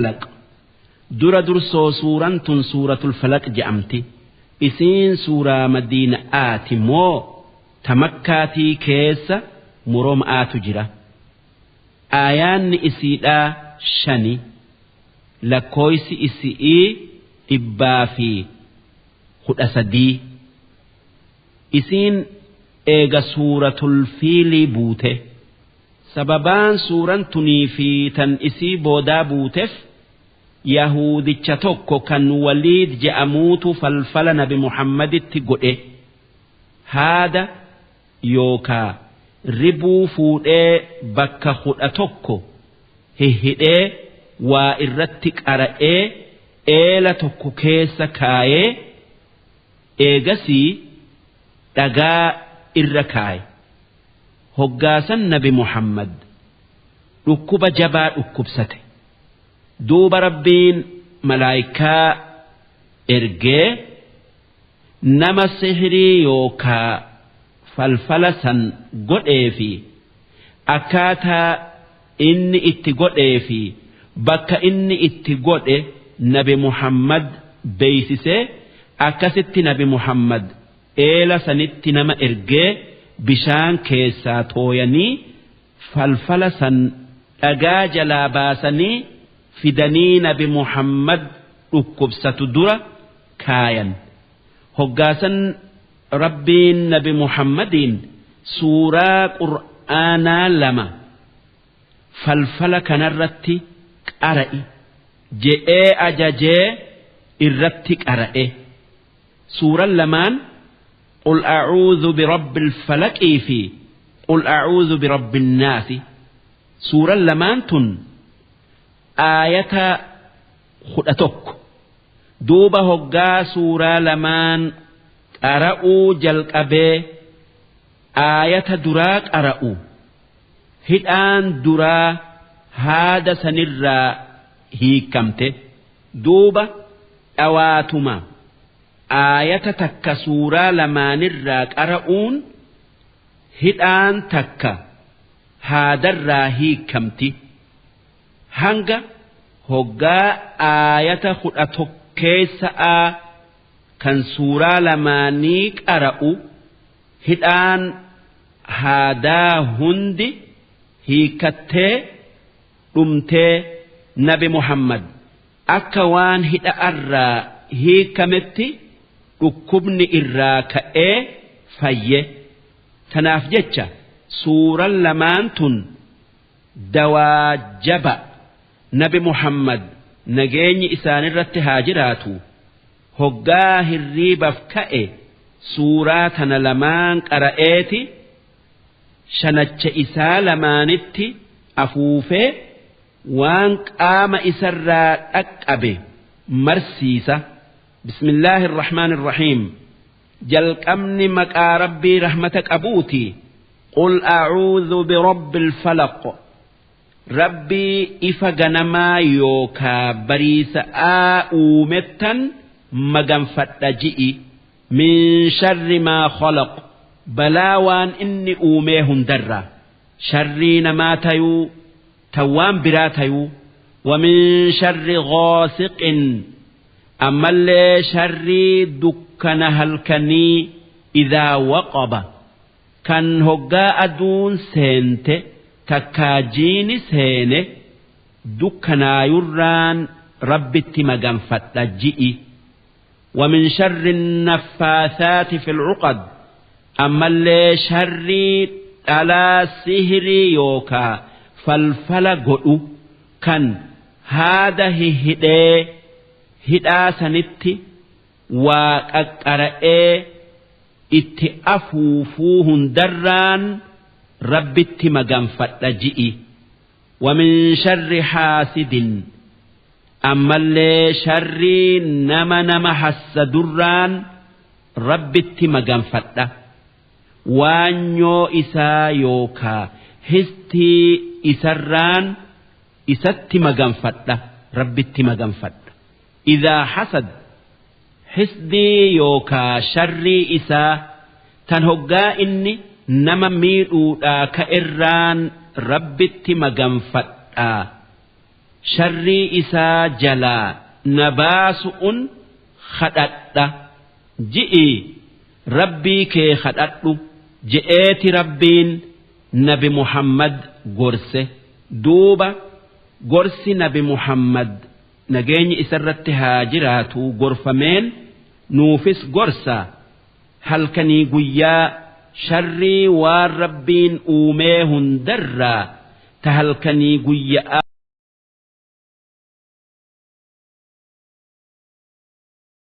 Falaq. Dura dursoo suuraan tun Suuratul Falaq je'amti. Isiin suuraa Madiina'aati moo tamakkaatii keessa muroma'aatu jira. Aayaanni isiidhaa 5, lakkooysi isi'ii 113. Isiin eega Suuratul Fiilii buute. Sababaan suuraan tunii fi tan isii boodaa buuteef Yahudicha tokko kan Waliid je'amuutu falfala Nabi Muhammaditti godhe. Haada yookaa ribuu fuudhee bakka 11 hihhidhee waa irratti qara'ee eela tokko keessa kaayee eegasii dhagaa irra kaaye. Hoggaasan Nabi Muhammad dhukkuba jabaa dhukkubsate. Duuba Rabbiin malaayikaa ergee nama sihrii yookaa falfala san godhee fi akkaataa inni itti godhee fi bakka inni itti godhe Nabi Muhammad beeysisee, akkasitti Nabi Muhammad eela sanitti nama ergee bishaan keessaa tooyanii falfala san dhagaa jalaa baasanii fidanii Nabi Muhammad dhukkubsatu dura kaayan. Hoggaasan Rabbiin Nabi Muhammadiin suuraa Qur'aanaa 2 falfala kanarratti qara'i je'ee ajajee irratti qara'e. Suuraan lamaan Qul a'uudhu birabbil falaqii fi Qul a'uudhu birabbin naasi. Suuraan lamaan tun aayata 11. Duuba hoggaa suuraa lamaan qara'uu jalqabee aayata duraa qara'u, hidhaan duraa haada sanirraa hiikkamte. Duuba dhawaatuma aayata takka suuraa lamaanirraa qara'uun hidhaan takka haadarraa hiikkamti. Hanga hoggaa aayata 11 keessa'aa kan suuraa lamaanii qara'u hidhaan haadaa hundi hiikkattee dhumtee Nabi Muhammad akka waan hidha'arraa hiikkametti dhukkubni irraa ka'ee fayye. Tanaaf jecha suuraan lamaan tun dawaa jaba. Nabi Muhammad nageenyi isaanirratti haa jiraatu hoggaa hirriibaf ka'e suuraa tana lamaan qara'eeti shanacha isaa lamaanitti afuufee waan qaama isarraa dhaqqabe marsiisa. Bismillaahi irrahmaan irrahiim. Jalqabni maqaa Rabbii rahmata qabuuti. Qul a'uudhu birabbil falaq. Rabbii ifa ganamaa yookaa bariisa'aa uumettan maganfadha ji'i. Min sharri maa khalaq. Balaa waan inni uumee hundarraa. Sharrii namaa tayuu, tan waan biraa tayuu. Wa min sharri ghaasiqin. Ammallee sharrii dukkana halkanii idhaa waqaba. Kan hoggaa aduun seente takkaa jiini seene dukkanaayurraan Rabbitti maganfadha ji'i. Wa min sharri naffaathaati fil uqad. Ammallee sharrii dhalaa sihrii yookaa falfala godhu kan haada hihhidhee hidhaa sanitti waa qaqqara'ee itti afuufuu hundarraan Rabbitti maganfadha ji'i. Wa min sharri haasidin. Ammallee sharrii nama nama hassadurraan Rabbitti maganfadha. Waanyoo isaa yookaa histii isarraan isatti maganfadha, Rabbitti maganfadha. Idhaa hasad, hisdii yookaa sharrii isaa tan hoggaa inni nama miidhuudhaa ka'erraan Rabbitti maganfadha. Sharrii isaa jalaa na baasu'un khadhadha ji'ii Rabbii kee khadhadhu je'eeti Rabbiin nabi Muhammad gorse. Duuba gorsi nabi Muhammad nageenyi isarratti haa jiraatu gorfameen nuufis gorsa. Halkanii guyyaa sharrii waan Rabbiin uumee hundarraa ta halkanii guyya'aa.